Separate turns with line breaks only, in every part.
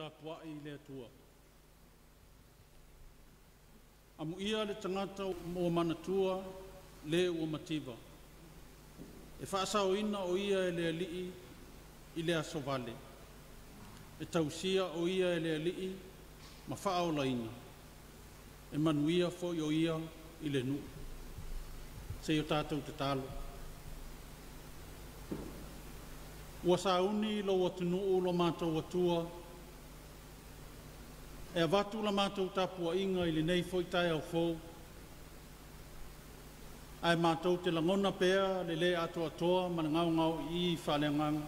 Tapua'i i le Atua. Amuia le tagata ua manatua le ua mativa. E faasaoina o ia e le Alii i le aso vale. E tausia o ia e le Alii ma faaolaina. E manuia foi o ia i le nuu. Se i o tatou tatalo. Ua sauni lou atunuu lo matou Atua e avatu la matou tapuaiga i lenei foi taeao fou, ae matou te lagona pea le le atoatoa ma le gaogaoi'i faaleagaga.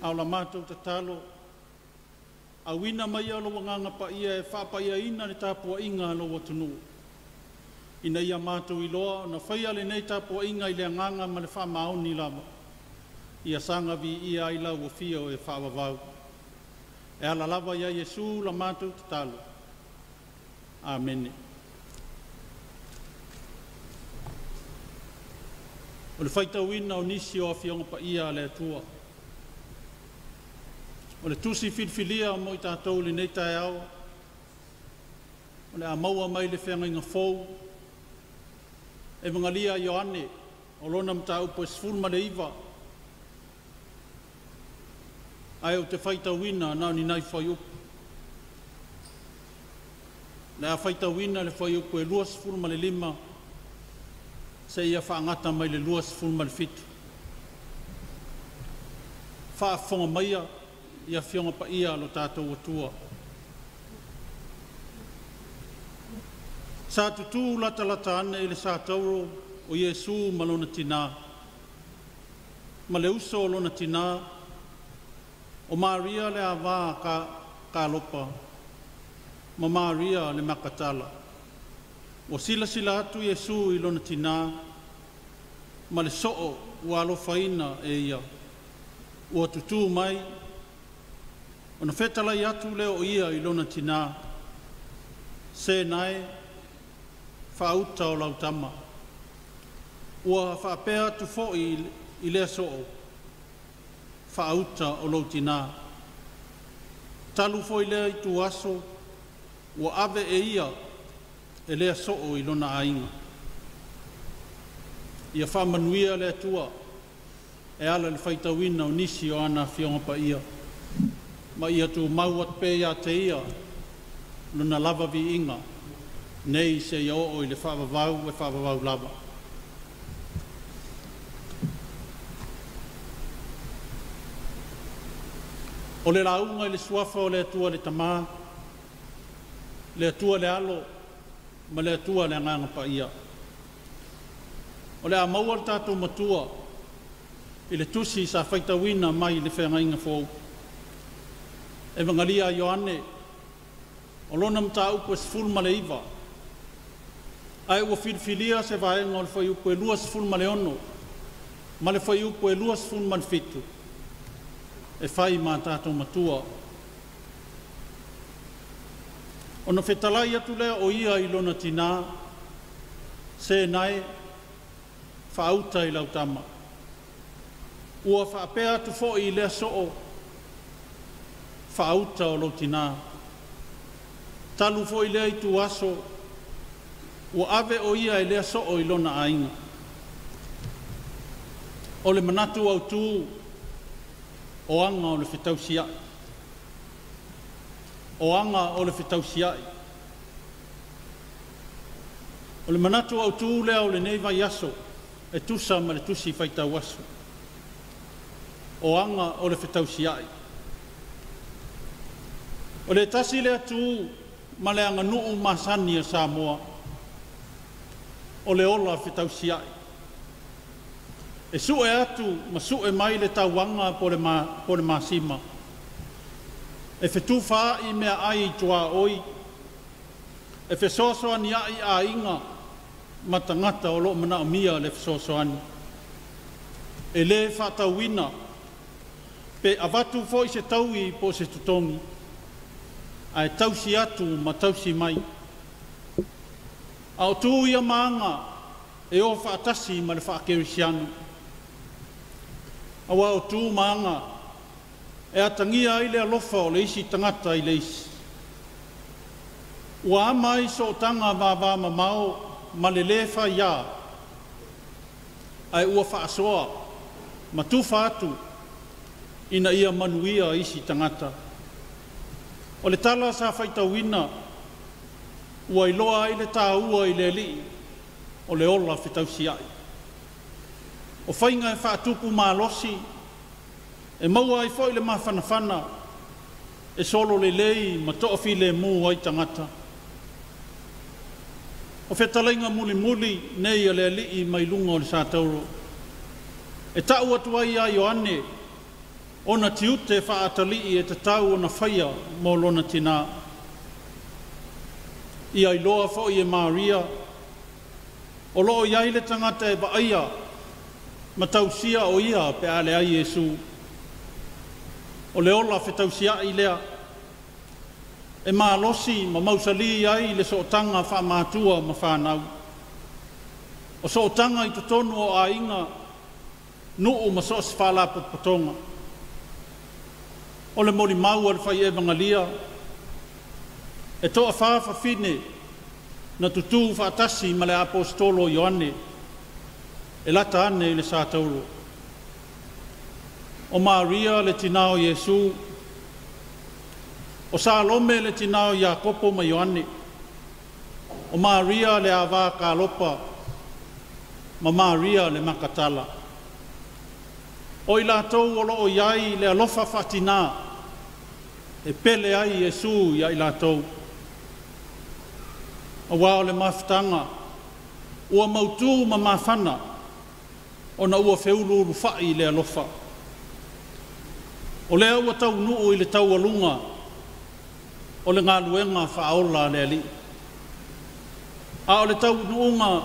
A o la matou tatalo, auina maia lou Agaga Paia e faapaiaina le tapuaiga a lou atunuu, ina ia matou iloa ona faia lenei tapuaiga i le agaga ma le faamaoni lava, ia saga viia ai lau afio e faavavau. E ala lava ia Iesu la matou tatalo. Amene. O le faitauina o nisi o Afioga Paia a le Atua. O le tusi filifilia mo i tatou i lenei taeao, o le a maua mai le Feagaiga Fou, Evagelia a Ioane, o lona mataupu e 19, ae ou te faitauina na o ni nai fuaiupu. O le a faitauina le fuaiupu e 25 seia faagata mai le 27. Faafofoga maia i Afioga Paia a lo tatou Atua. Sa tutu latalata ane i le satauro o Iesu ma lona tinā, ma le uso o lona tinā, o Maria le ava a Kalopa ma Maria le Makatala. Ua silasila atu Iesu i lona tinā ma le soo ua alofaina e ia, ua tutū mai, ona fetalai atu lea o ia i lona tinā, “Se nae, faauta o lau tama.” Ua faapea atu foi i lea soo, “Faauta o lou tinā.” Talu foi lea ituaso, ua ave e ia e lea soo i lona aiga. Ia faamanuia le Atua e ala i le faitauina o nisi o ana Afioga Paia, ma ia tumau atu pea ia te Ia Lona lava viiga nei seia oo i le faavavau e faavavau lava. O le lauga i le Suafa o le Atua le Tama, le Atua le Alo ma le Atua le Agaga Paia. O le a maua le tatou Matua i le tusi sa faitauina mai le Feagaiga Fou. Evagalia a Ioane, o lona mataupu e 19, ae ua filifilia se vaega o le fuaiupu e 26 ma le fuaiupu e 27 e fai ma a tatou matua. Ona fetalai atu lea o ia i lona tinā, “Se nae, faauta i lau tama.” Ua faapea atu foi i lea soo, “Faauta o lou tinā.” Talu foi lea ituaso, ua ave o ia e lea soo i lona aiga. O le manatu autu, o aga o le fetausiai. O aga o le fetausiai. O le manatu autu lea o lenei vaiaso e tusa ma le tusi faitau aso. O aga o le fetausiai. O le tasi lea tu ma le aganuu masani a Samoa, o le ola fetausiai. E sue atu ma sue mai le tauaga po o le masima, e fetufaai meaai i tuaoi, e fesoasoaniai aiga ma tagata o lo o manaomia le fesoasoani. E le faatauina pe avatu foi se taui po o se totogi, ae tausi atu ma tausi mai. A o tu ia ma aga e o faatasi ma le faakerisiano, aua o tu ma aga e atagia ai le alofa o le isi tagata i le isi. Ua ama ai sootaga vavamamao ma le lē faiā, ae ua faasoa ma tufa atu ina ia manuia isi tagata. O le tala sa faitauina ua iloa ai le taua i le Alii o le ola fetausiai. O faiga e faatupu malosi, e maua ai foi le mafanafana e sololelei ma toafilemu ai tagata. O fetalaiga mulimuli nei a le Alii mai luga o le satauro, e tau atu ai ia Ioane ona tiute faa-atalii e tatau ona faia mo lona tinā. Ia iloa foi e Maria o lo o i ai le tagata e vaaia ma tausia o ia pe a leai Iesu. O le ola fetausiai lea e malosi ma mausali ai le sootaga faamatua ma fanau. O sootaga i totonu o aiga, nuu ma so o se faalapotopotoga. O le molimau a le fai evagalia, e toafa fafine na tutu faatasi ma le Aposetolo o Ioane e lata ane i le satauro. O Maria le tinā o Iesu, o Salome le tinā o Iakopo ma Ioane, o Maria le ava Kalopa ma Maria le Makatala. O i latou o lo o i ai le alofa faatinā e pele ai Iesu ia i latou. Aua o le mafutaga ua mautu ma mafana ona ua feuluulufa'i le alofa. O lea ua taunuu i le taualuga o le galuega faaola a le Alii. A o le taunuuga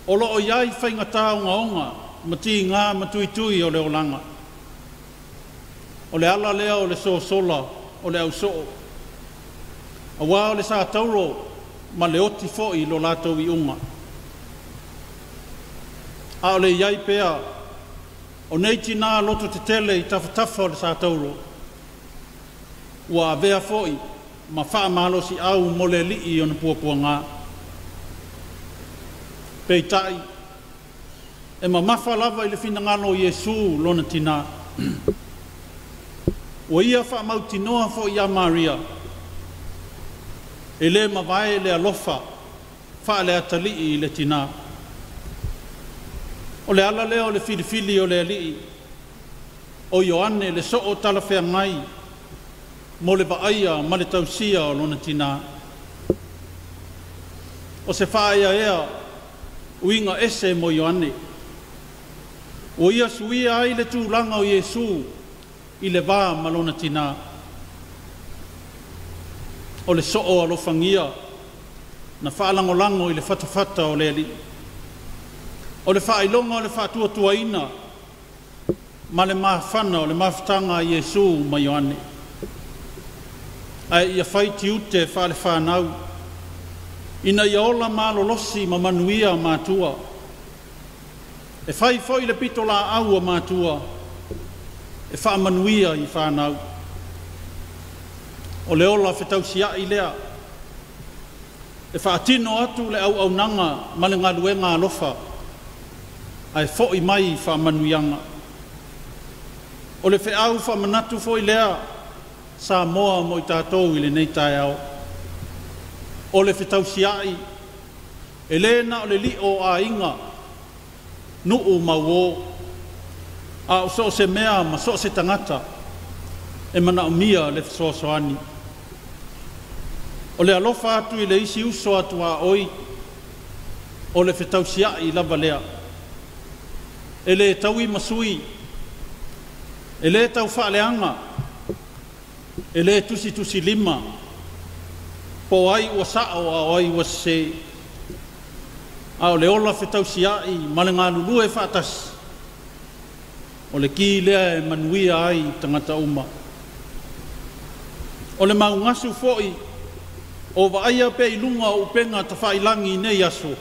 o lo o i ai faigata ogaoga ma tiga ma tuitui o le olaga. O le ala lea o le sosola o le ausoo, aua o le satauro ma le oti foi lo latou iuga. A o le i ai pea o nei tinā lototetele i tafatafa o le satauro, ua avea foi ma faamalosiau mo le Alii i ona puapuaga. Peitai, e mamafa lava i le finagalo o Iesu lona tinā. Ua ia faamautinoa foi ia Maria, e le mavae le alofa faale-atalii i le tinā. O le ala lea o le filifili o le Alii o Ioane le soo talafeagai mo le vaaia ma le tausia o lona tinā. O se faaeaea uiga ese mo Ioane, ua ia suia ai le tulaga o Iesu i le va ma lona tinā. O le soo alofagia na faalagolago i le fatafata o le Alii. O le faailoga o le faatuatuaina ma le mafana o le mafutaga a Iesu ma Ioane. Ae ia fai tiute faale-fanau ina ia ola malolosi ma manuia matua. E fai foi le pitolaau a matua e faamanuia i fanau. O le ola fetausiai lea e faatino atu le auaunaga ma le galuega alofa ae foi mai faamanuiaga. O le feau faamanatu foi lea Samoa mo i tatou i lenei taeao. O le fetausiai, e le na o le lio o aiga, nuu ma uo, a o so o se mea ma so o se tagata e manaomia le fesoasoani. O le alofa atu i le isi uso a tuaoi, o le fetausiai lava lea. E le taui ma sui, e le tau faaleaga, e le tusitusilima, po o ai ua sao a o ai ua sese. A o le ola fetausiai ma le galulue faatasi, o le ki lea e manuia ai tagata uma. O le maugasu foi o vaaia pea i luga o upega tafailagi i nei aso,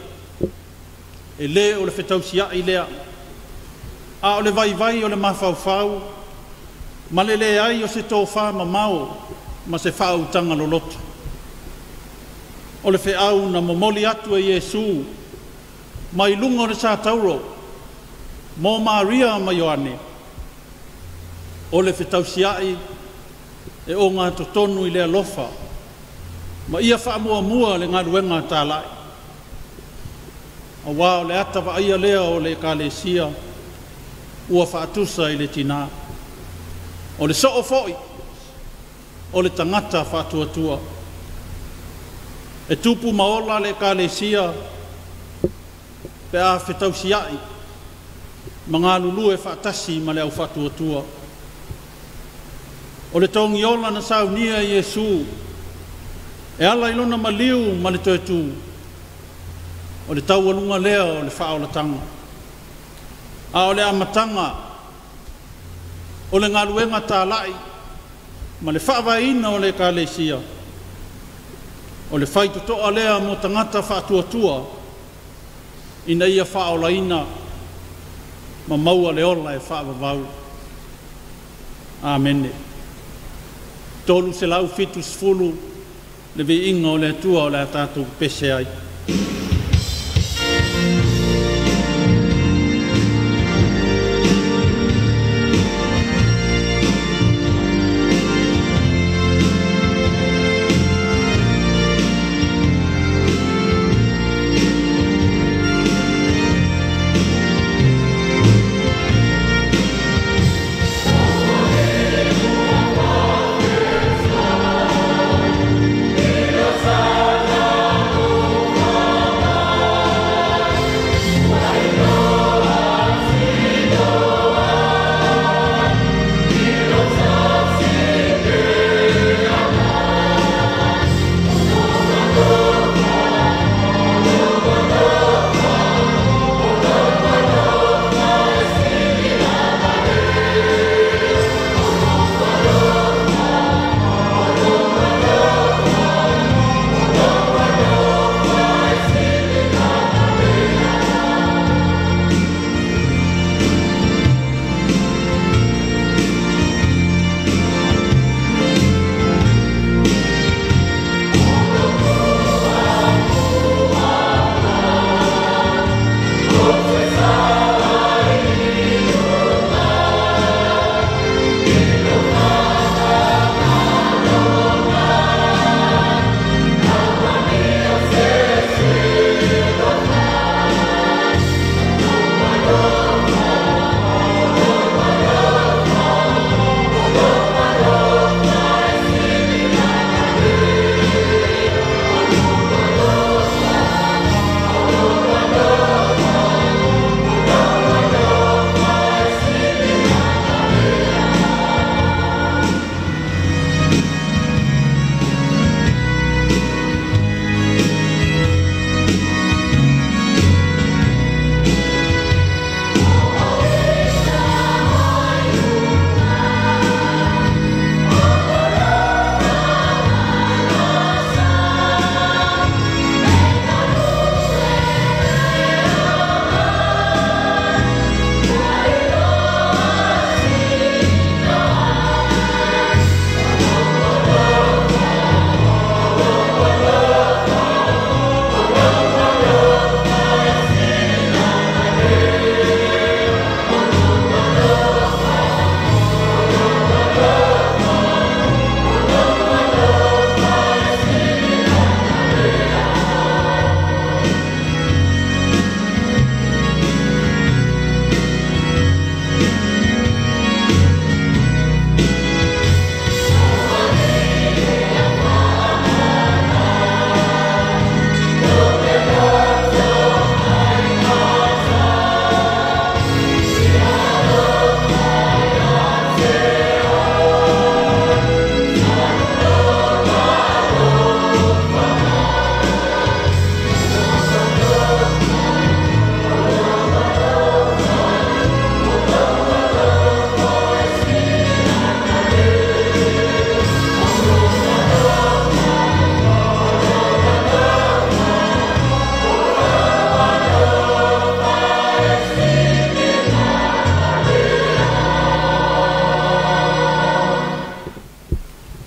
e le o le fetausiai lea, a o le vaivai o le mafaufau Ma le leai o se tofā mamao ma se faautaga loloto. O le feau na momoli atu e Iesu mai luga o le satauro mo Maria ma Ioane, o le fetausiai e ogatotonu i le alofa ma ia faamuamua le galuega talai, auā o le ata vaaia lea o le Ekalesia ua faatusa i le tinā. O le soo foi o le tagata faatuatua. E tupu ma ola le Ekalesia pe a fetausiai ma galulue faatasi ma le au faatuatua. O le togiola na saunia e Iesu e ala i lona maliu ma le toe tū, o le taualuga lea o le faaolataga. A o le amataga o le galuega talai ma le faavaeina o le Ekalesia, o le faitotoa lea mo tagata faatuatua ina ia faaolaina ma maua le ola e faavavau. Amene. 370 le viiga o le Atua o le a tatou pepese ai.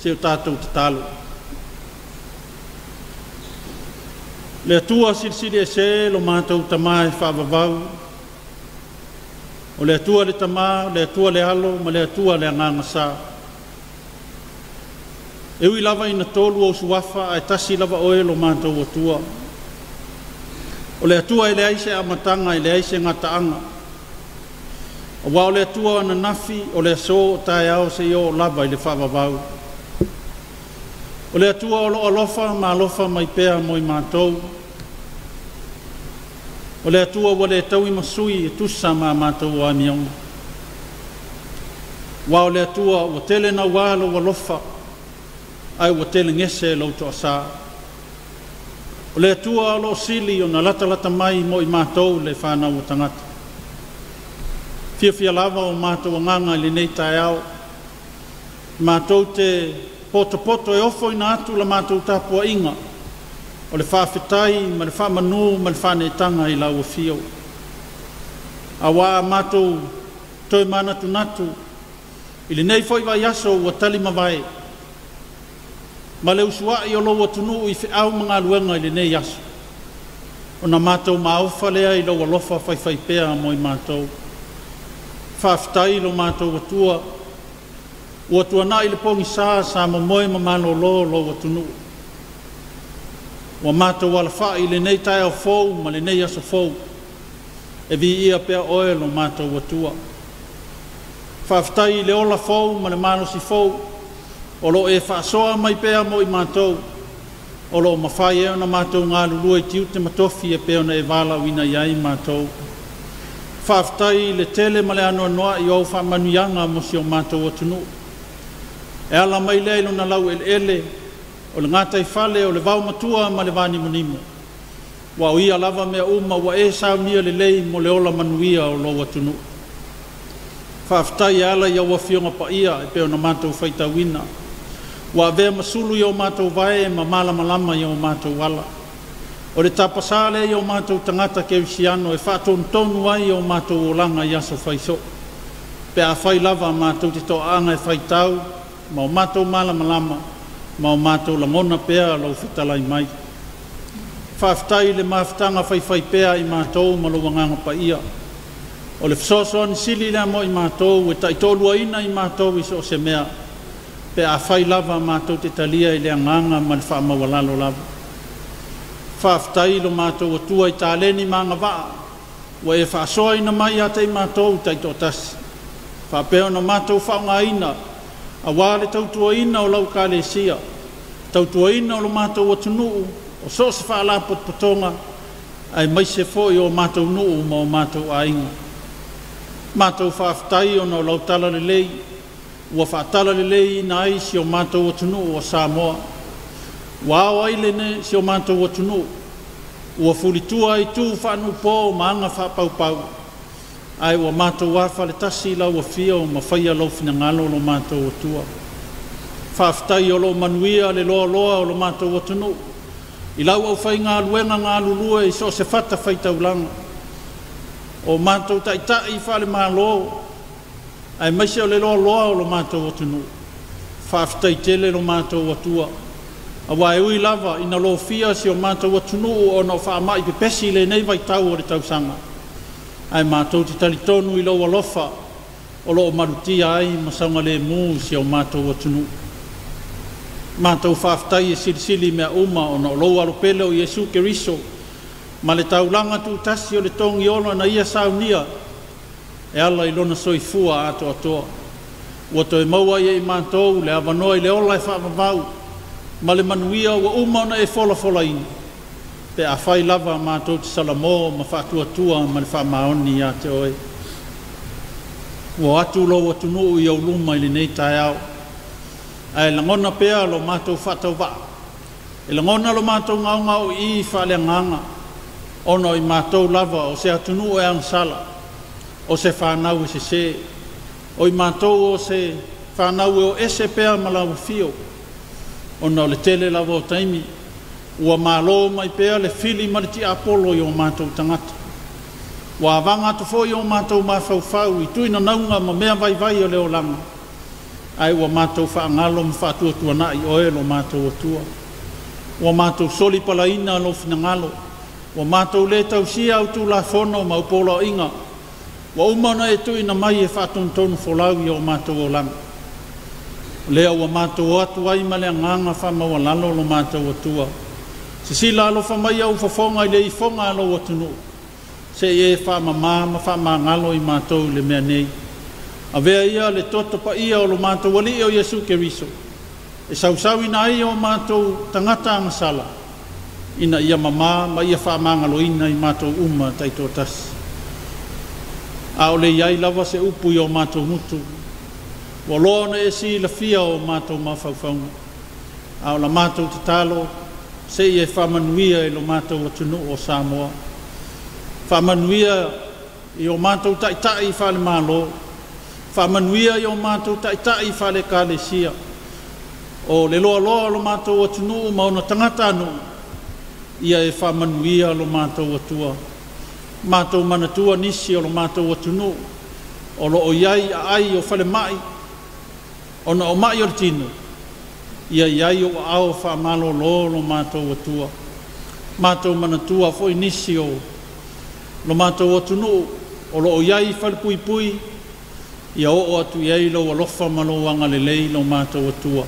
Se o tatou tatalo. Le Atua silisili ese lo matou Tamā e faavavau, o le Atua le Tamā, o le Atua le Alo ma le Atua le Agaga Sa. E ui lava ina tolu ou suafa ae tasi lava oe lo matou Atua. O le Atua e leai se amataga e leai se gataaga. Aua o le Atua o ananafi, o le aso o taeao seia oo lava i le faavavau. O le Atua o loo alofa ma alofa mai pea mo i matou. O le Atua ua le taui ma sui e tusa ma matou amioga. Aua o le Atua ua tele naua lou alofa, ae ua tele gese lou toasā. O le Atua o loo sili ona latalata mai mo i matou le fanau o tagata. Fiafia lava o matou agaga i lenei taeao. Matou te potopoto e ofoina atu la matou tapuaiga o le faafetai ma le faamanu ma le faaneetaga i lau afio. Aua a matou toe manatunatu i lenei foi vaiaso ua tali mavae, ma le usuai o lou atunuu i feau ma galuega i lenei aso, ona matou maofa lea i lou alofa faifaipea mo i matou. Faafetai i lo matou Atua, ua tuanai le pogisa sa momoe ma malolo lou atunuu. Ua matou alafai i lenei taeao fou ma lenei aso fou, e viia pea oe lo matou Atua. Faafetai i le ola fou ma le malosi fou, o loo e faasoa mai pea mo i matou, o loo mafai ai ona matou galulue i tiute ma tofi e pei ona e valaauina i ai matou. Faafetai i le tele ma le anoanoai o au faamanuiaga mo si o matou atunuu. E ala mai lea i lona laueleele, o le gataifale, o le vaomatua ma le vanimonimo, ua o ia lava mea uma ua e saunia lelei mo le ola manuia o lou atunuu. Faafetai e ala i au Afioga Paia e pei ona matou faitauina, ua avea ma sulu i o matou vae ma malamalama i o matou ala. O le tapasā lea i o matou tagata kerisiano e faatonutonu ai o matou olaga i aso faisoo, pe afai lava matou te toaaga e faitau ma o matou malamalama ma o matou lagona pea lou fetalai mai. Faafetai i le mafutaga faifaipea i matou ma lou Agaga Paia. O le fesoasoani sili lea mo i matou e taitoaluaina i matou i so o se mea, pe afai lava matou te talia i le agaga ma le faamaualalo lava. Faafetai i lo matou Atua i taleni ma agavaa ua e faasoaina mai ia te i matou taitoatasi, faapea ona matou faaaogaina aua le tautuaina o lau Ekalesia, tautuaina o lo matou atunuu, o so o se faalapotopotoga, aemaise foi o matou nuu ma o matou aiga. Matou faafetai ona o lau talalelei ua faatalaleleiina ai si o matou atunuu o Samoa. Ua ao ai lenei si o matou atunuu, ua fulitua ai tu faanuupo ma aga faapaupau, ae ua matou afaletasi i lau afio ma faia lou finagalo lo matou Atua. Faafetai o loo manuia le loaloa o lo matou atunuu i lau aufaigaluega galulue i so o se fatafaitaulaga, o matou taitai faalemalo, aemaise o le loaloa o lo matou atunuu. Faafetai tele lo matou Atua, aua e ui lava ina lofia si o matou atunuu ona o faamai pepesi i lenei vaitau o le tausaga, ae matou te talitonu i lou alofa o loo malutia ai ma saogalemu si o matou atunuu. Matou faafetai e silisili mea uma ona o lou Alo pele o Iesu Keriso ma le taulaga tutasi o le togiola na ia saunia e ala i lona soifua atoatoa, ua toe maua ai e i matou le avanoa i le ola e faavavau ma le manuia ua uma ona e folafolaina, pe afai lava matou te salamo ma faatuatua ma le faamaoni ia te oe. Ua atu lou atunuu i ou luma i lenei taeao, ae lagona pea lo matou faatauvaa, e lagona lo matou gaogaoii faaleagaga, ona o i matou lava o se atunuu e agasala, o se fanau e sesē, o i matou o se fanau e o ese pea ma lau afio, ona o le tele lava o taimi ua malo mai pea le fili ma le tiapolo i o matou tagata. Ua avaga atu foi o matou mafaufau i tuinanauga ma mea vaivai o le olaga, Ae ua matou faagalo ma faatuatuanai Oe lo matou Atua. Ua matou solipalaina Lou finagalo, ua matou lē tausia Au Tulafono ma Au Poloaiga ua uma ona E tuuina mai e faatonutonufolau i o matou olaga. O lea ua matou o atu ai ma le agaga faamaualalo lo matou Atua, silasila alofa mai au fofoga i le ifoga a Lou atunuu, se i e faamamā ma faamagalo i matou i le mea nei. Avea ia le Toto Paia o lo matou Alii o Iesu Keriso e sausauina ai o matou tagata agasala, ina ia mamā ma ia faamagaloina i matou uma taitoatasi. A o le i ai lava se upu i o matou gutu, ua loa ona e silafia o matou mafaufauga. A o la matou tatalo, se i e faamanuia i lo matou atunuu o Samoa. Faamanuia i o matou Taitai faale-Malo, faamanuia i o matou Taitai faale-Ekalesia, o le loaloa o lo matou atunuu ma ona tagatanuu, ia e faamanuia lo matou Atua. Matou manatua nisi o lo matou atunuu o lo o i ai i aai o falemai ona o mai o le tino, ia i ai ou aao faamalolo lo matou Atua. Matou manatua foi nisi o lo matou atunuu o lo o i ai i falepuipui, ia oo atu i ai Lou alofa ma Lou agalelei lo matou Atua.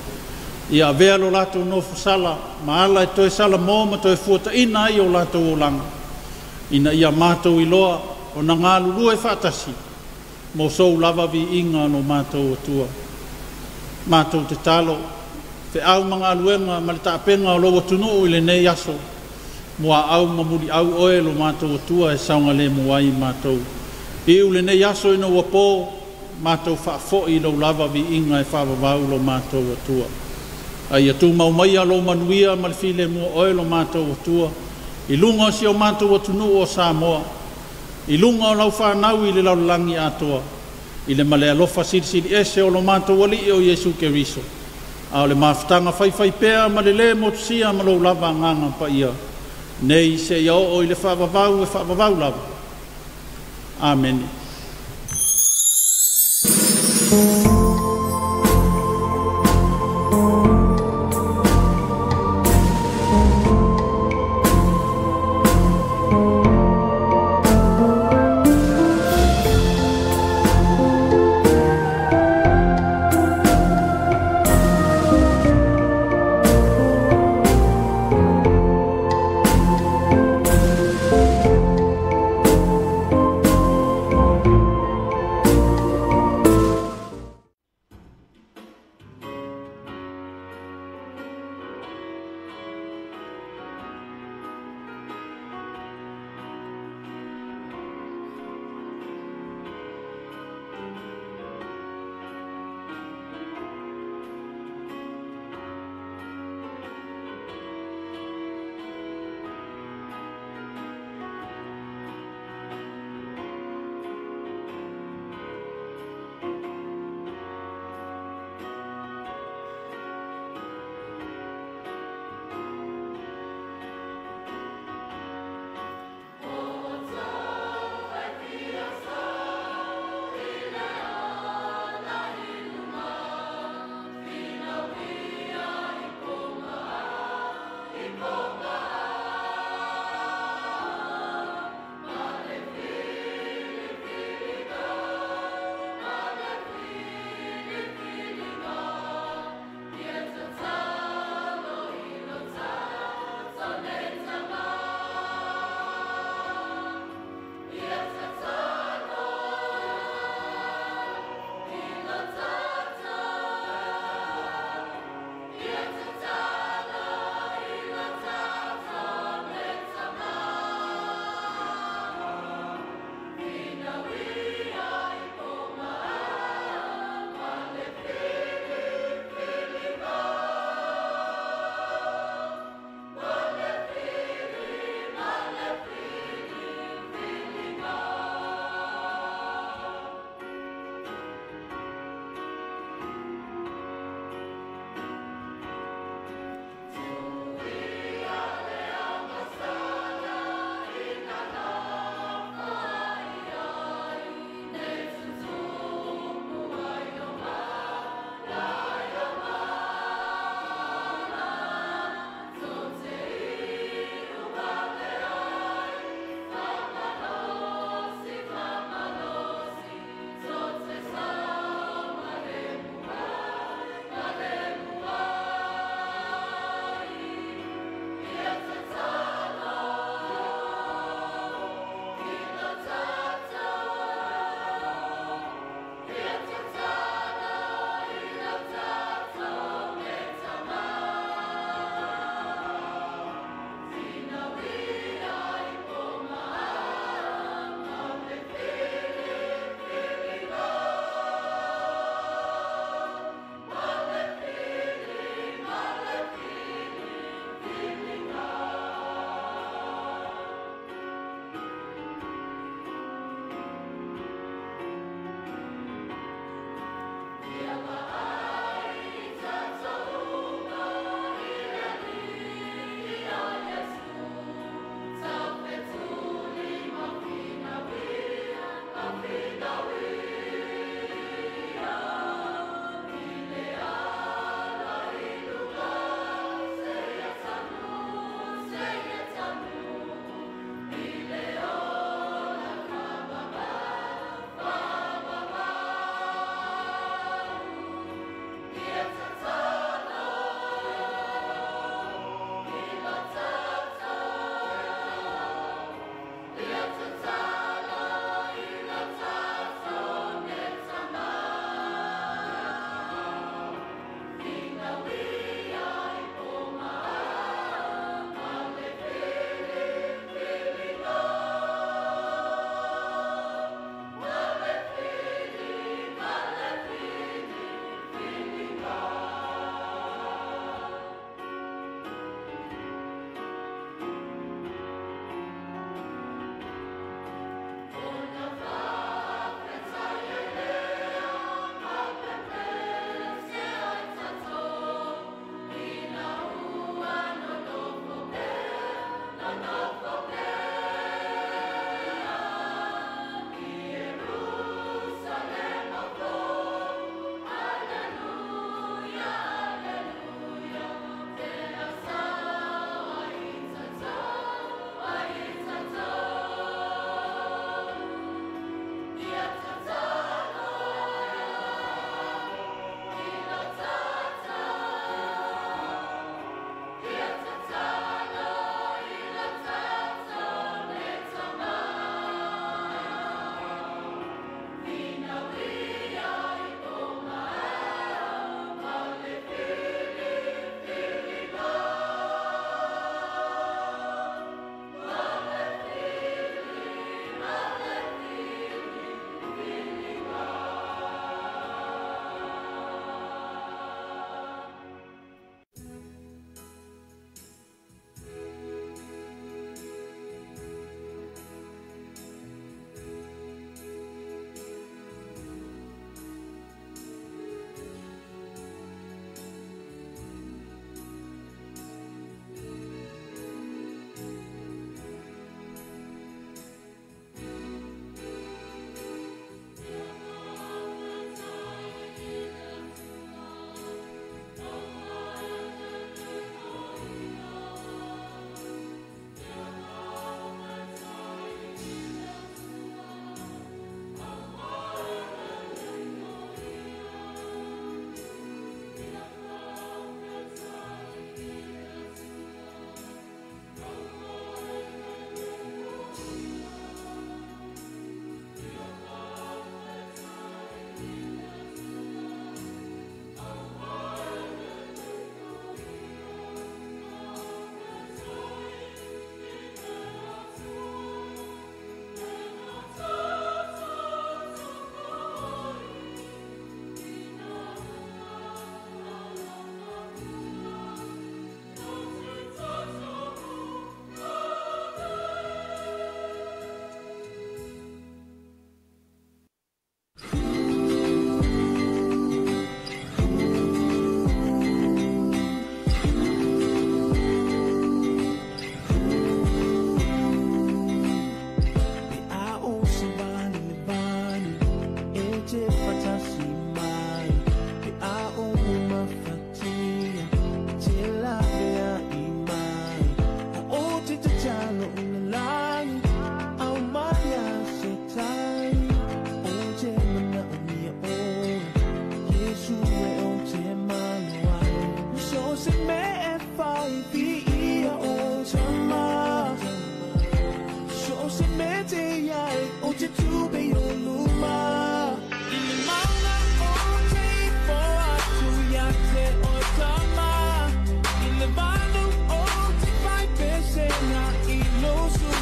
Ia avea lo latou nofosala ma ala e toe salamo ma toe fuataina ai o latou olaga, ina ia matou iloa ona galulue faatasi mo Sou lava viiga lo matou Atua. Matou tatalo, feau ma galuega ma le tapena o Lou atunuu i lenei aso, muaau ma muliau Oe lo matou Atua e saogalemu ai matou. Iu lenei aso ina ua po, matou faafoi Lou lava viiga e faavavau lo matou Atua. A ia tumau maia Lou manuia ma le filemu o Oe lo matou Atua i luga o si o matou atunuu o Samoa, i luga o lau fanau i le lalolagi atoa, i le ma le alofa silisili ese o lo matou Alii o Iesu Keriso, a o le mafutaga faifaipea ma le lē motusia ma Lou lava Agaga Paia, nei seia oo i le faavavau e faavavau lava. Amene.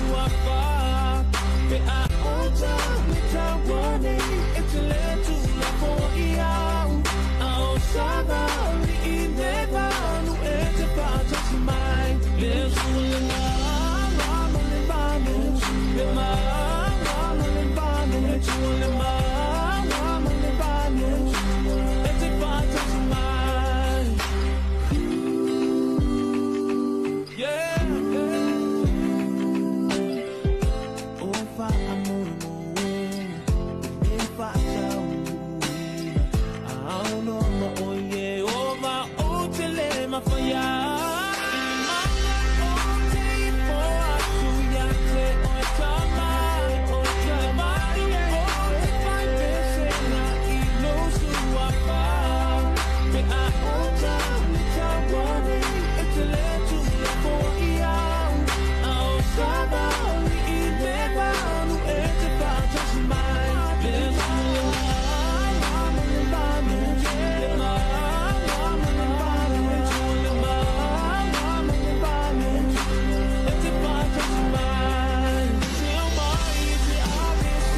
suafa Pe a ota le tawane E te le tula fo i au Ao savali i le vanu E te whaatasi mai Le sua le ngā ma le vanu Le mā ma le vanu Le tua le mā ma le vanu E te whaatasi mai. Yeah. O whaamoemoe e whaatauina Ao no ma o ye o ma o te le mawhia Mana o te ipo atu ia te oe tama O te mai o te whai pesena i lo suafa Pe a ota le tawane e te le tula fo i au Ao savali i le vanu e te whaatasi mai Le sua le ma le vanu Le ma ma le vanu Le tua le ma ma le vanu E te whaatasi mai Te au mai te ABC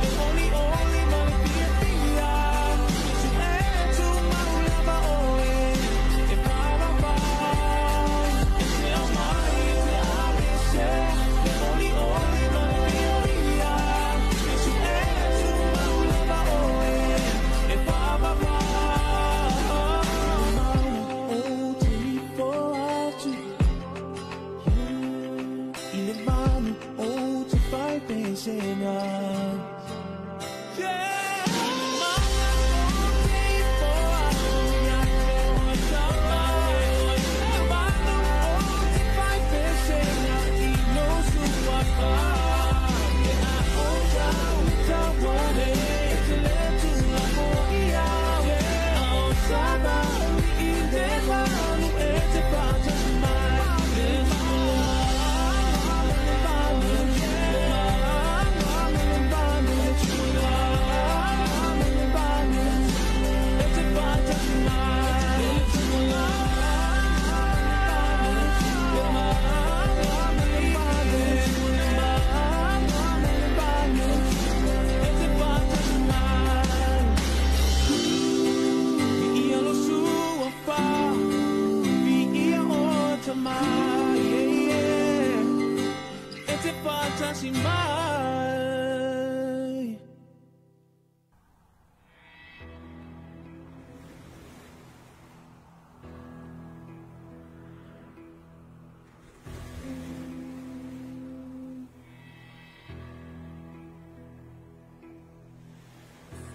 Le oli oli ma le fia fia Tu e tu mau lava oe E wharawha E te au mai te ABC Le oli oli ma le fia fia Tu e tu mau lava oe E wharawha O te ifo atu I le vanu o te whai pesena. Yeah. Mana o te ifo atu ia te oe tama Le vanu o te whai pesena i lo suafa Pe a ota le tawane e te le tula fo i au Ao savali i le vanu e te whaatasi mai Le sua ma le vanu Le ma ma le vanu Le tua ma le vanu E te whaatasi mai Le tua Le ma ma le vanu Le ma ma le vanu E te whaatasi mai Ia lo suafa Ia o tama yeah, yeah. E te whaatasi mai.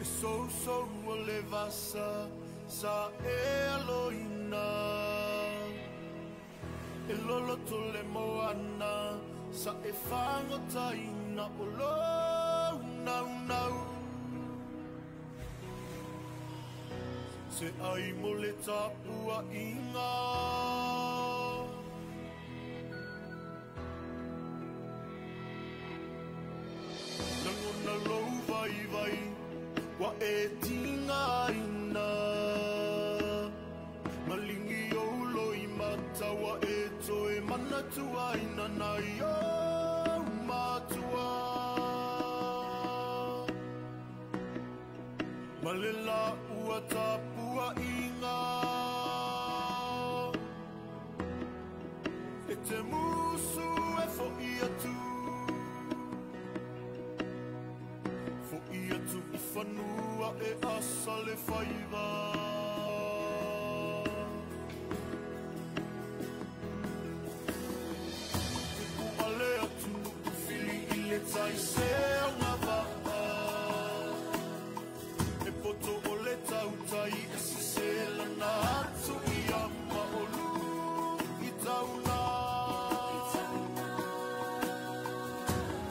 E sou sou o levasa sa e aloina E lolo tole moana sa e whangotaina o lo nau nau Se ai mo le tapua inga Langona lou vai vai wa e tinga ina Malingi o loi mata wa e toe manatua ina nai o matua Malela ua tapua inga E te musu e fo i atu Fo i atu i whanua e asa le whaiva Te kuale atu nuku whili i le tai se au ngā va'a E poto o le tautai e sisela na atu i ama o lu i tauna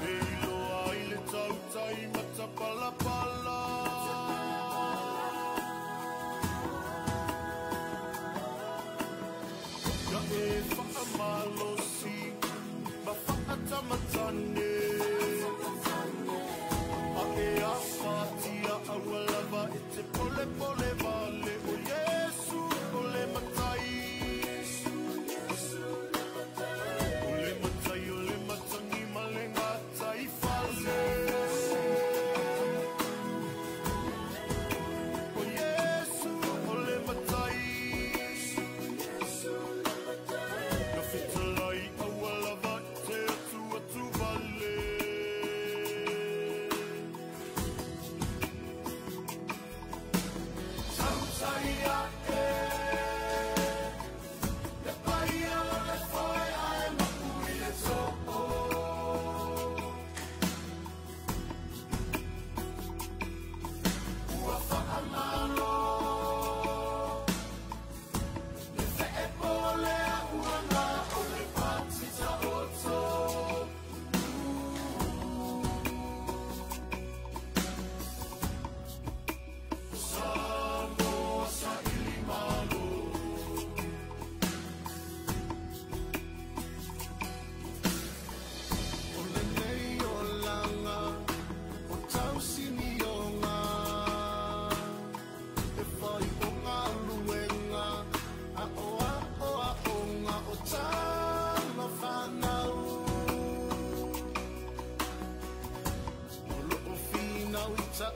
E iloa i le tautai matapalapala Ia e whaamalosi ma whaatamatane A e a whatia awalava e te pole pole vale o Yesu o le matai O le matai o le matangi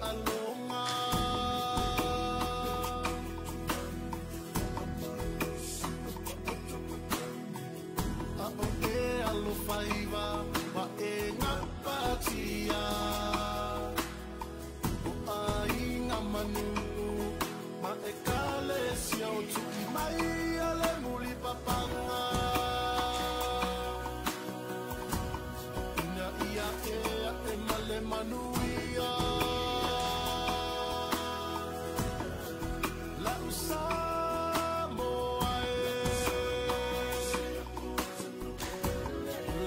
taaloga. A o e alofaiva ma e gapatia. O aiga manu ma ekalesia o tu'i mai a le mulipapaga. Ina ia e a'e ma le manuia. La'u Samoa e.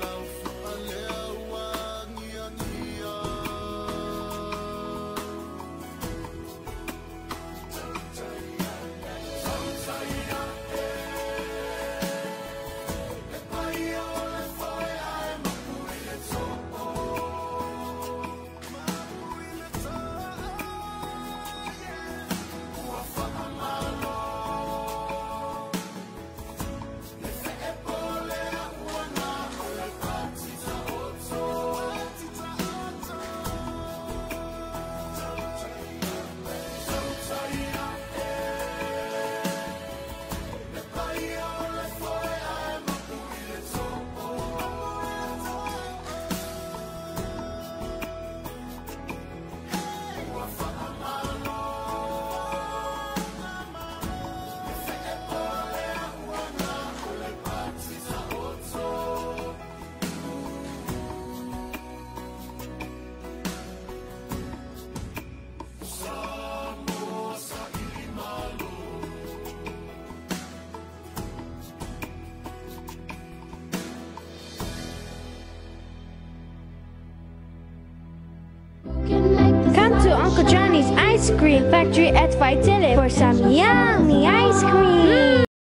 Lau fu'a lea ua agiagia. Tautai a'e le paia o le foe ae mapu i le too. Mapu i le too, yeah. Ua faamalo. Le feepo lea ua na o le pati taoto. Pati taoto. Tautai a'e le paia o le foe ae mapu i le too. Ua faamalo. Le feepo lea ua na o le pati taoto. Samoa saili malo.
Come to Uncle Johnny's Ice Cream Factory at Faitele for some yummy ice cream.